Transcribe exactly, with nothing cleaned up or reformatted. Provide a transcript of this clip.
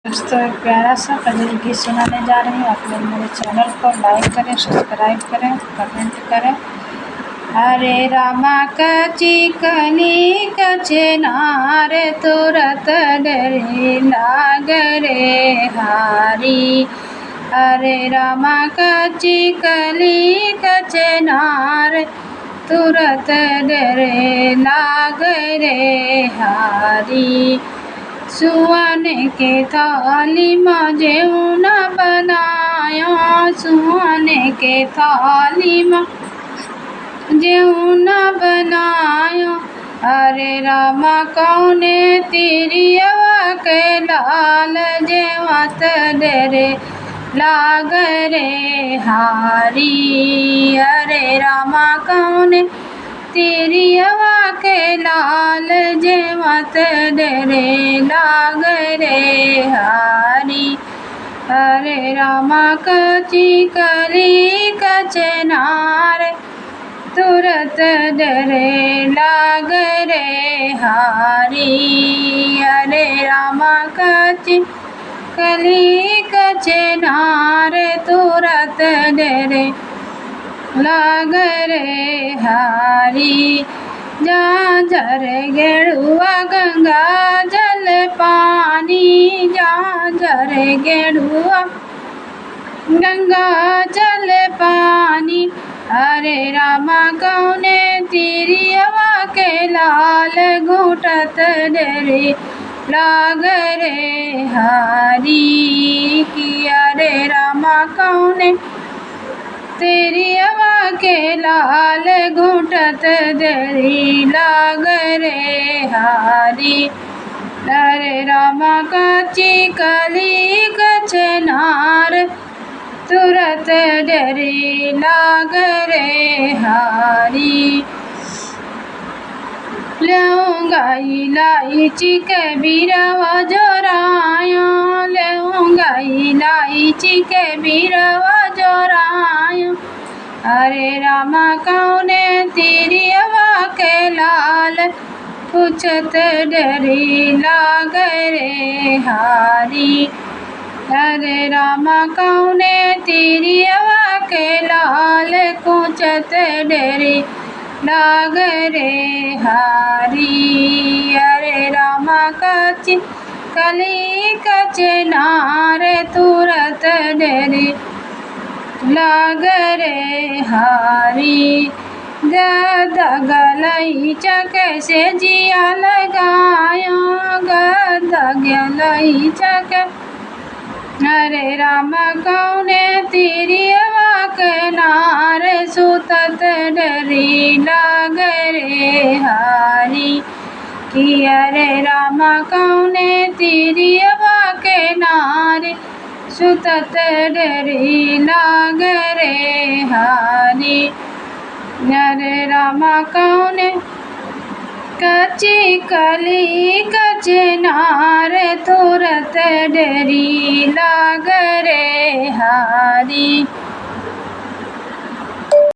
दोस्तों, एक प्यारा सा कजरी गीत सुनाने जा रही हूँ। आप लोग मेरे चैनल को लाइक करें, सब्सक्राइब करें, कमेंट करें। अरे रामा कची कली कचनार, तुरत डरे लाग रे हारी। अरे रामा कची कली कचनार, तुरत डरे लाग रे हारी। सुअन के थाली मा जेउन बनायो, सुअन के थाली मा जेउन बनायो। अरे रामा कौने तिरियवा के लाल, जेवत डरे लाग रे हारी। अरे रामा कौने तिरियवा के लाल, जेवत डरे लाग रे हारी। अरे रामा कची कली कचनार, तुरत डरे लाग रे हारी। अरे रामा कची कली कचनार, तुरत डरे लाग रे हारी। झांझर गेड़ुआ गंगा जल पानी, झांझर गेड़ुआ गंगा जल पानी। अरे रामा कौने तिरियवा के लाल, घूटत डरे लाग रे हारी। कि अरे रामा कौने तिरियवा के लाल, घूटत डरे लाग रे हारी। अरे रामा कची कली कचनार, तुरत डरे लाग रे हारी। लौंगा इलायची के बीरवा जोरायो, लौंगा इलायची के बीरवा जोरायो। अरे रामा कौने तिरियवा के लाल, पूछत डरे लाग रे हारी। अरे रामा कौने तिरियवा के लाल, पूछत डरे लाग रे हारी। अरे रामा कची कली कचनार, तुरत डरे लाग रे हारी। गद गलैचा के सेजिया लगायो, गद गलैचा के। अरे रामा कौने तिरियवा के नार, सुतत डरे लाग रे हारी। कि अरे रामा कौने तिरियवा के नार, सुतत डरे लाग रे हारी। अरे रामा कौने कची कली कचनार, तुरत डरे लाग रे हारी।